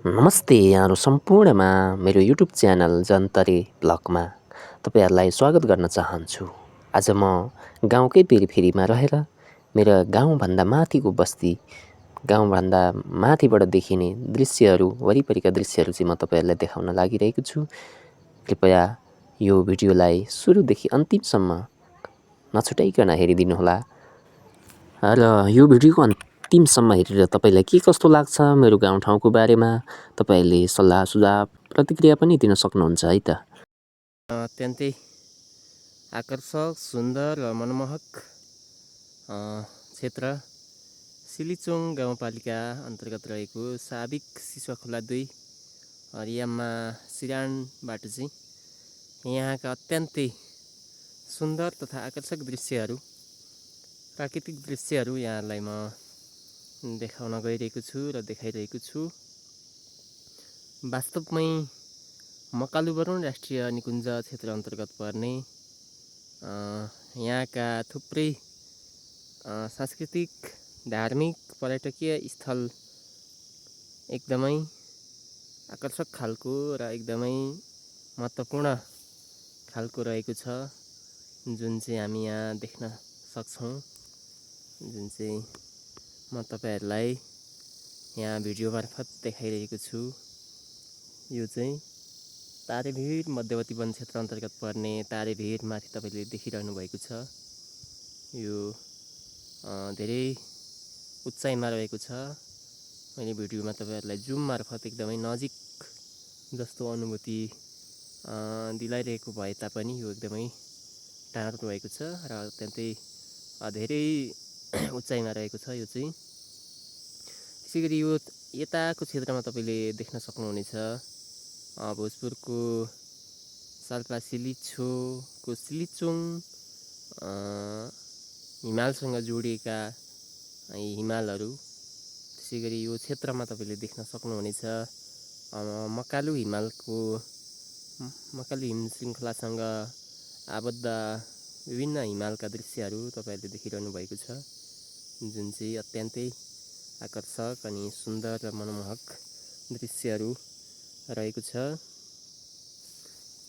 नमस्ते यहाँहरू सम्पूर्णमा मेरो युट्युब च्यानल जन्तरे ब्लगमा तपाईँहरूलाई स्वागत गर्न चाहन्छु। आज म गाउँकै पेरिफेरीमा रहेर मेरो गाउँभन्दा माथिको बस्ती, गाउँभन्दा माथिबाट देखिने दृश्यहरू, वरिपरिका दृश्यहरू चाहिँ म तपाईँहरूलाई देखाउन लागिरहेको छु। कृपया यो भिडियोलाई सुरुदेखि अन्तिमसम्म नछुटाइकन हेरिदिनुहोला र यो भिडियोको अन्तिमसम्म हेरेर तपाईँलाई के कस्तो लाग्छ मेरो गाउँठाउँको बारेमा तपाईँले सल्लाह सुझाव प्रतिक्रिया पनि दिन सक्नुहुन्छ है त। अत्यन्तै आकर्षक, सुन्दर र मनमोहक क्षेत्र सिलिचोङ गाउँपालिका अन्तर्गत रहेको साबिक सिसुवाखोला 2 हरियामा सिरानबाट चाहिँ यहाँका अत्यन्तै सुन्दर तथा आकर्षक दृश्यहरू, प्राकृतिक दृश्यहरू यहाँलाई म देखाउन गइरहेको छु र देखाइरहेको छु। वास्तवमै मकालुबरुण राष्ट्रिय निकुञ्ज क्षेत्र अन्तर्गत पर्ने यहाँका थुप्रै सांस्कृतिक, धार्मिक, पर्यटकीय स्थल एकदमै आकर्षक खालको र एकदमै महत्त्वपूर्ण खालको रहेको छ, जुन चाहिँ हामी यहाँ देख्न सक्छौँ, जुन चाहिँ म तपाईँहरूलाई यहाँ भिडियो मार्फत देखाइरहेको छु। यो चाहिँ तारेभिर मध्यवर्ती वन क्षेत्र अन्तर्गत पर्ने तारेभिर माथि तपाईँले देखिरहनु भएको छ। यो धेरै उचाइमा रहेको छ। मैले भिडियोमा तपाईँहरूलाई जुम मार्फत एकदमै नजिक जस्तो अनुभूति दिलाइरहेको भए तापनि यो एकदमै टाढो रहेको छ र अत्यन्तै धेरै उचाइमा रहेको छ। यो चाहिँ त्यसै गरी यो यताको क्षेत्रमा तपाईँले देख्न सक्नुहुनेछ भोजपुरको साल्पा सिलिचोको सिलिचोङ हिमालसँग जोडिएका हिमालहरू। त्यसै गरी यो क्षेत्रमा तपाईँले देख्न सक्नुहुनेछ मकालु हिम श्रृङ्खलासँग आबद्ध विभिन्न हिमालका दृश्यहरू तपाईँहरूले देखिरहनु भएको छ, जुन चाहिँ अत्यन्तै आकर्षक अनि सुन्दर र मनमोहक दृश्यहरू रहेको छ।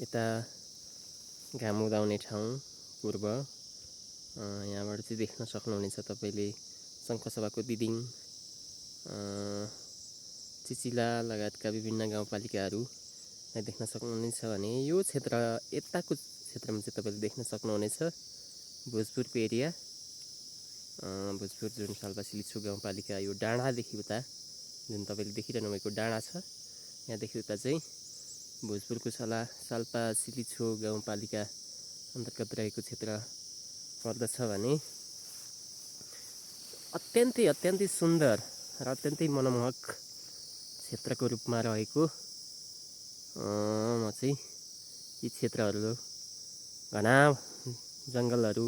यता घाम उदाउने ठाउँ पूर्व, यहाँबाट चाहिँ देख्न सक्नुहुनेछ तपाईँले शङ्खसभाको दिदिङ, चिचिला लगायतका विभिन्न गाउँपालिकाहरू देख्न सक्नुहुनेछ भने यो क्षेत्र यताको क्षेत्रमा चाहिँ तपाईँले देख्न सक्नुहुनेछ भोजपुरको एरिया, भोजपुर जुन साल्पा सिलिचोङ गाउँपालिका यो डाँडादेखि उता जुन तपाईँले देखिरहनु भएको डाँडा छ, यहाँदेखि उता चाहिँ भोजपुरको साल्पा सिलिचोङ गाउँपालिका अन्तर्गत रहेको क्षेत्र पर्दछ भने अत्यन्तै सुन्दर र अत्यन्तै मनमोहक क्षेत्रको रूपमा रहेको म चाहिँ यी क्षेत्रहरू, घना जङ्गलहरू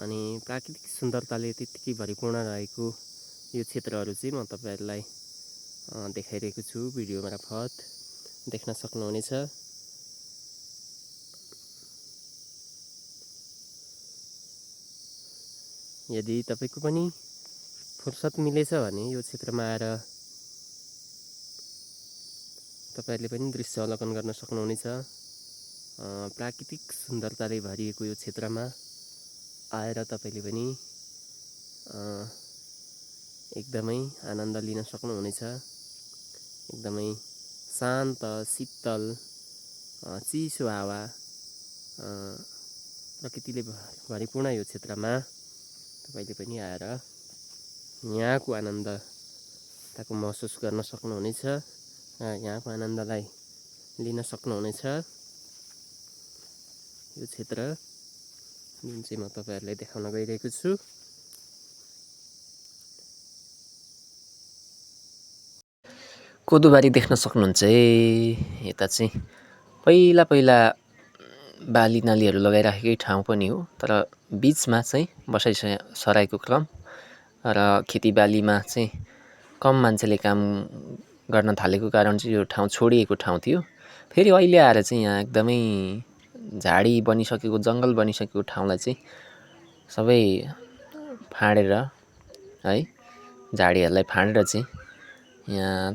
अनि प्राकृतिक सुन्दरताले त्यत्तिकै भरिपूर्ण रहेको यो क्षेत्रहरू चाहिँ म तपाईँहरूलाई देखाइरहेको छु। भिडियो मार्फत देख्न सक्नुहुनेछ। यदि तपाईँको पनि फुर्सद मिलेछ भने यो क्षेत्रमा आएर तपाईँहरूले पनि दृश्य अवलोकन गर्न सक्नुहुनेछ। प्राकृतिक सुन्दरताले भरिएको यो क्षेत्रमा आएर तपाईँले पनि एकदमै आनन्द लिन सक्नुहुनेछ। एकदमै शान्त, शीतल, चिसो हावा, प्रकृतिले भरिपूर्ण यो क्षेत्रमा तपाईँले पनि आएर यहाँको आनन्दताको महसुस गर्न सक्नुहुनेछ, यहाँको आनन्दलाई लिन सक्नुहुनेछ। यो क्षेत्र जुन चाहिँ म तपाईँहरूलाई देखाउन गइरहेको छु, कोदोबारी देख्न सक्नुहुन्छ है। यता चाहिँ पहिला बाली नालीहरू लगाइराखेकै ठाउँ पनि हो, तर बिचमा चाहिँ बसाइ सराईको क्रम र खेतीबालीमा चाहिँ कम मान्छेले काम गर्न थालेको कारण चाहिँ यो ठाउँ छोडिएको ठाउँ थियो। फेरि अहिले आएर चाहिँ यहाँ एकदमै झाडी बनिसकेको, जङ्गल बनिसकेको ठाउँलाई चाहिँ सबै फाँडेर है, झाडीहरूलाई फाँडेर चाहिँ यहाँ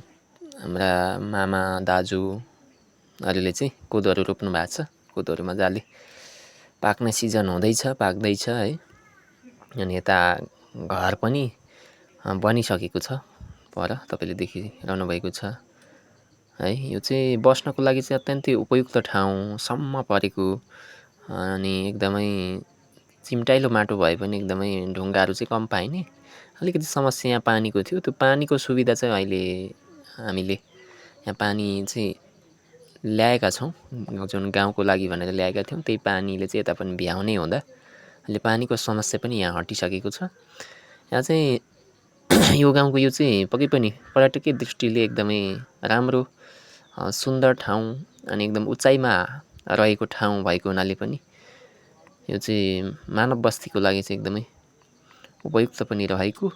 हाम्रा मामा दाजुहरूले चाहिँ कोदोहरू रोप्नु भएको छ। कोदोहरू मजाले पाक्ने सिजन हुँदैछ, पाक्दैछ है। अनि यता घर पनि बनिसकेको छ पर, तपाईँले देखिरहनु भएको छ है। यो चाहिँ बस्नको लागि चाहिँ अत्यन्तै उपयुक्त ठाउँसम्म परेको, अनि एकदमै चिम्टाइलो माटो भए पनि एकदमै ढुङ्गाहरू चाहिँ कम पाइने। अलिकति समस्या यहाँ पानीको थियो। त्यो पानीको सुविधा चाहिँ अहिले हामीले यहाँ पानी चाहिँ ल्याएका छौँ, जुन गाउँको लागि भनेर ल्याएका थियौँ। त्यही पानीले चाहिँ यता पनि भ्याउने हुँदा अहिले पानीको समस्या पनि यहाँ हटिसकेको छ। यहाँ चाहिँ यो गाउँको यो चाहिँ पक्कै पनि पर्यटकीय दृष्टिले एकदमै राम्रो सुन्दर ठाउँ, अनि एकदम उचाइमा रहेको ठाउँ भएको हुनाले पनि यो चाहिँ मानव बस्तीको लागि चाहिँ एकदमै उपयुक्त पनि रहेको,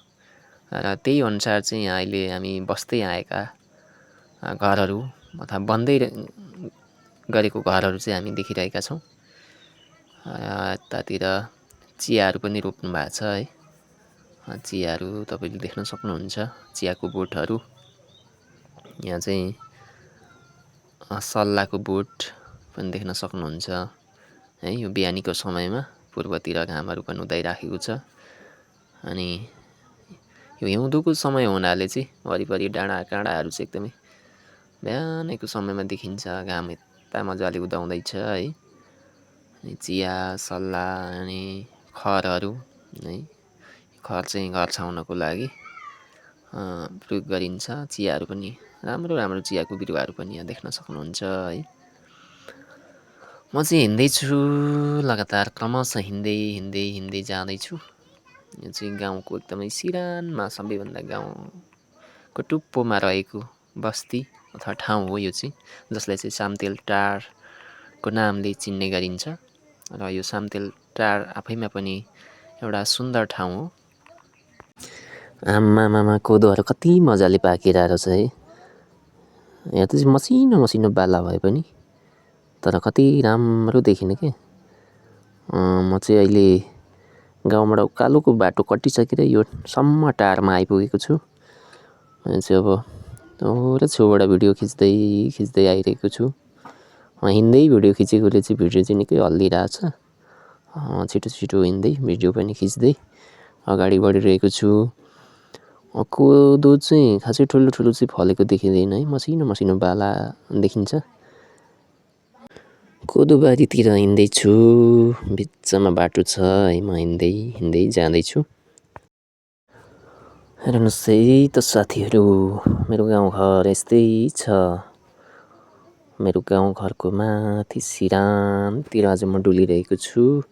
र त्यही अनुसार चाहिँ यहाँ अहिले हामी बस्दै आएका घरहरू अथवा बन्दै गरेको घरहरू चाहिँ हामी देखिरहेका छौँ। यतातिर चियाहरू पनि रोप्नु भएको छ है। चियाहरू तपाईँले देख्न सक्नुहुन्छ, चियाको बोटहरू। यहाँ चाहिँ सल्लाको बोट पनि देख्न सक्नुहुन्छ है। यो बिहानीको समयमा पूर्वतिर घामहरू पनि उदाइराखेको छ, अनि यो हिउँदोको समय हुनाले चाहिँ वरिपरि डाँडा काँडाहरू चाहिँ एकदमै बिहानैको समयमा देखिन्छ। घाम यता मजाले उदाउँदैछ है। अनि चिया, सल्ला अनि खरहरू है। खर चाहिँ घर छाउनको लागि प्रयोग गरिन्छ। चियाहरू पनि राम्रो राम्रो चियाको बिरुवाहरू पनि यहाँ देख्न सक्नुहुन्छ है। म चाहिँ हिँड्दैछु, लगातार क्रमशः हिँड्दै जाँदैछु। यो चाहिँ गाउँको एकदमै सिरानमा, सबैभन्दा गाउँको टुप्पोमा रहेको बस्ती अथवा ठाउँ हो यो चाहिँ, जसलाई चाहिँ साम्तेल टारको नामले चिन्ने गरिन्छ। र यो साम्तेल टार आफैमा पनि एउटा सुन्दर ठाउँ हो। आमामामा कोदोहरू कति मजाले पाकिरहेको छ है। यहाँ त चाहिँ मसिनो मसिनो बाला भए पनि तर कति राम्रो देखिने के। म चाहिँ अहिले गाउँबाट उकालोको बाटो कटिसकेर यो सम्म टारमा आइपुगेको छु। अनि चाहिँ अब थोरै छेउबाट भिडियो खिच्दै आइरहेको छु। हिँड्दै भिडियो खिचेकोले चाहिँ भिडियो चाहिँ निकै हल्लिरहेछ। छिटो हिँड्दै भिडियो पनि खिच्दै अगाडि बढिरहेको छु। कोदो चाहिँ खासै ठुलो चाहिँ फलेको देखिँदैन है, मसिनो बाला देखिन्छ। कोदोबारीतिर हिँड्दैछु, बिचमा बाटो छ है। म हिँड्दै जाँदैछु। हेर्नुहोस् है त साथीहरू, मेरो गाउँघर यस्तै छ। मेरो गाउँघरको माथि सिरानतिर आज म डुलिरहेको छु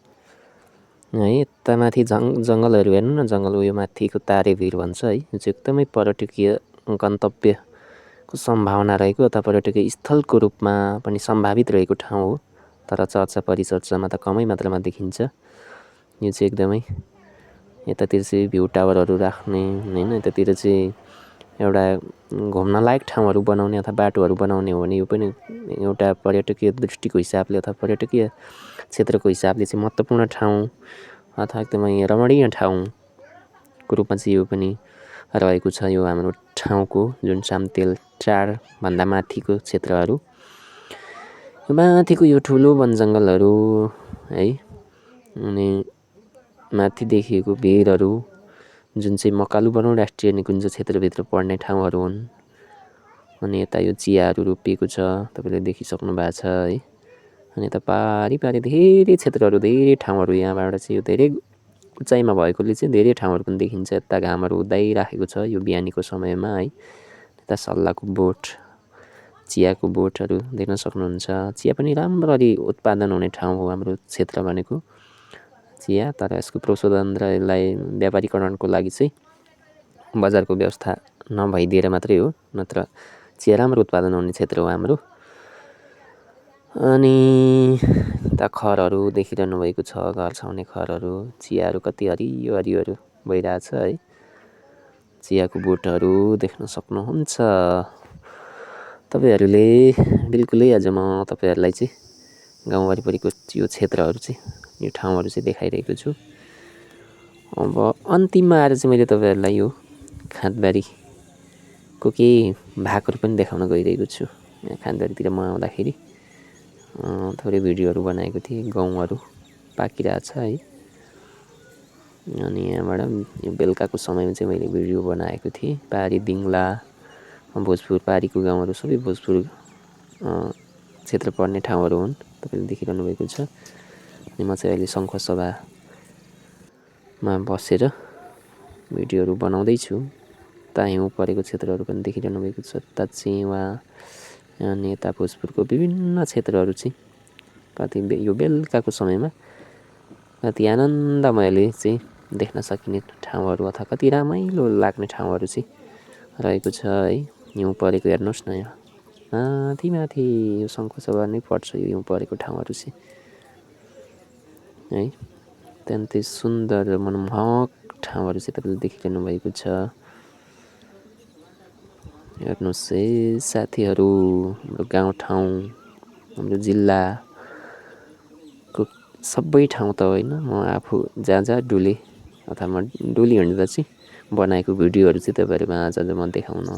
है। यता माथि जङ्गलहरू हेर्नु न, जङ्गल उयो माथिको तारेभिर भन्छ है। यो चाहिँ एकदमै पर्यटकीय गन्तव्यको सम्भावना रहेको अथवा पर्यटकीय स्थलको रूपमा पनि सम्भावित रहेको ठाउँ हो। तर चर्चा परिचर्चामा त कमै मात्रामा देखिन्छ। यो चाहिँ एकदमै यतातिर चाहिँ भ्यू टावरहरू राख्ने होइन, यतातिर चाहिँ एउटा घुम्नलायक ठाउँहरू बनाउने अथवा बाटोहरू बनाउने हो भने यो पनि एउटा पर्यटकीय दृष्टिको हिसाबले अथवा पर्यटकीय क्षेत्रको हिसाबले चाहिँ महत्त्वपूर्ण ठाउँ अथवा एकदमै रमणीय ठाउँको रूपमा चाहिँ यो पनि रहेको छ। यो हाम्रो ठाउँको जुन साम्तेल टारभन्दा माथिको क्षेत्रहरू, माथिको यो ठुलो वनजङ्गलहरू है, अनि माथि देखिएको भिरहरू जुन चाहिँ मकालु राष्ट्रिय निकुञ्ज क्षेत्रभित्र पर्ने ठाउँहरू हुन्। अनि यता यो चियाहरू रोपिएको छ, तपाईँले देखिसक्नु भएको छ है। अनि यता पारी धेरै क्षेत्रहरू, धेरै ठाउँहरू यहाँबाट चाहिँ यो धेरै उचाइमा भएकोले चाहिँ धेरै ठाउँहरू पनि देखिन्छ। यता घामहरू उदाइराखेको छ यो बिहानीको समयमा है। यता सल्लाको बोट, चियाको बोटहरू देख्न सक्नुहुन्छ। चिया पनि राम्ररी उत्पादन हुने ठाउँ हो हाम्रो क्षेत्र भनेको चिया। तर यसको प्रशोधन र यसलाई व्यापारीकरणको लागि चाहिँ बजारको व्यवस्था नभइदिएर मात्रै हो, नत्र चिया राम्रो उत्पादन हुने क्षेत्र हो हाम्रो। अनि यता खरहरू देखिरहनु भएको छ, घर छाउने खरहरू। चियाहरू कति हरियो भइरहेछ है। चियाको बोटहरू देख्न सक्नुहुन्छ तपाईँहरूले। बिल्कुलै आज म तपाईँहरूलाई चाहिँ गाउँ वरिपरिको यो क्षेत्रहरू चाहिँ, यो ठाउँहरू चाहिँ देखाइरहेको छु। अब अन्तिममा आएर चाहिँ मैले तपाईँहरूलाई यो खाँदबारी केही भागहरू पनि देखाउन गइरहेको छु। यहाँ खानबारीतिर म आउँदाखेरि थोरै भिडियोहरू बनाएको थिएँ। गहुँहरू पाकिरहेछ है। अनि यहाँबाट यो बेलुकाको समयमा चाहिँ मैले भिडियो बनाएको थिएँ। पारी दिङ्ला भोजपुर पारीको गाउँहरू सबै भोजपुर क्षेत्र पर्ने ठाउँहरू हुन्। तपाईँले देखिरहनु भएको छ। अनि म चाहिँ अहिले सङ्खुवासभामा बसेर भिडियोहरू बनाउँदैछु। उता हिउँ परेको क्षेत्रहरू पनि देखिरहनु भएको छ। उता चिवा अनि यता भोजपुरको विभिन्न क्षेत्रहरू चाहिँ कति यो बेलुकाको समयमा कति आनन्दमयले चाहिँ देख्न सकिने ठाउँहरू अथवा कति रमाइलो लाग्ने ठाउँहरू चाहिँ रहेको छ है। हिउँ परेको हेर्नुहोस् न यहाँ माथि माथि यो सङ्खुवासभा नै पर्छ यो हिउँ परेको ठाउँहरू चाहिँ है। अत्यन्तै सुन्दर र मनमोहक ठाउँहरू चाहिँ तपाईँले देखिरहनु भएको छ। हेर्नुहोस् है साथीहरू, हाम्रो गाउँठाउँ हाम्रो जिल्लाको सबै ठाउँ त होइन, म आफू जहाँ जहाँ डुलेँ अथवा म डुली हिँड्दा चाहिँ बनाएको भिडियोहरू चाहिँ तपाईँहरूमा आज म देखाउन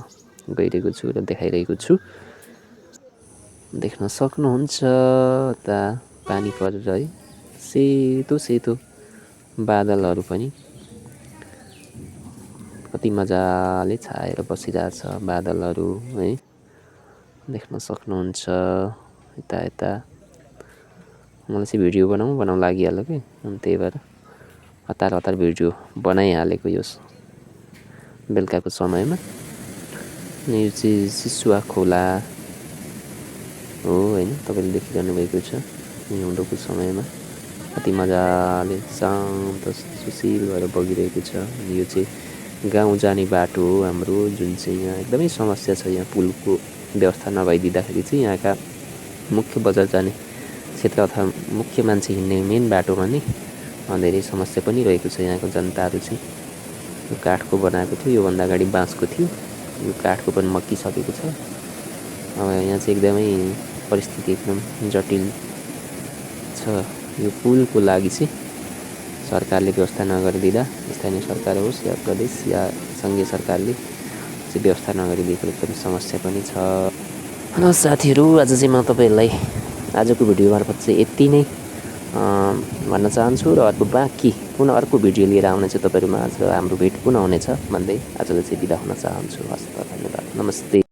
गइरहेको छु र देखाइरहेको छु। देख्न सक्नुहुन्छ उता पानी परेर है सेतो सेतो बादलहरू पनि कति मजाले छाएर बसिरहेछ बादलहरू है। देख्न सक्नुहुन्छ यता यता। मलाई चाहिँ भिडियो बनाउँ लागिहाल्यो कि, अनि त्यही भएर हतार हतार भिडियो बनाइहालेको यो बेलुकाको समयमा। अनि यो चाहिँ सिसुवा खोला हो होइन, तपाईँले देखिरहनु भएको छ। हिउँदोको समयमा कति मजाले शान्त सुशील भएर बगिरहेको छ। अनि यो चाहिँ गाउँ जाने बाटो हो हाम्रो, जुन चाहिँ यहाँ एकदमै समस्या छ। यहाँ पुलको व्यवस्था नभइदिँदाखेरि चाहिँ यहाँका मुख्य बजार जाने क्षेत्र अथवा मुख्य मान्छे हिँड्ने मेन बाटोमा नै धेरै समस्या पनि रहेको छ। यहाँको जनताहरू चाहिँ यो काठको बनाएको थियो, योभन्दा अगाडि बाँसको थियो, यो काठको पनि मक्किसकेको छ। अब यहाँ चाहिँ एकदमै परिस्थिति एकदम जटिल छ। यो पुलको लागि चाहिँ सरकारले व्यवस्था नगरिदिँदा, स्थानीय सरकार होस् या प्रदेश या सङ्घीय सरकारले चाहिँ व्यवस्था नगरिदिएको एकदम समस्या पनि छ। र साथीहरू, आज चाहिँ म तपाईँहरूलाई आजको भिडियो मार्फत चाहिँ यति नै भन्न चाहन्छु र बाँकी पुनः अर्को भिडियो लिएर आउने चाहिँ तपाईँहरूमा आज हाम्रो भेट पुनः हुनेछ भन्दै आजलाई चाहिँ बिदा हुन चाहन्छु। हस् त, धन्यवाद, नमस्ते।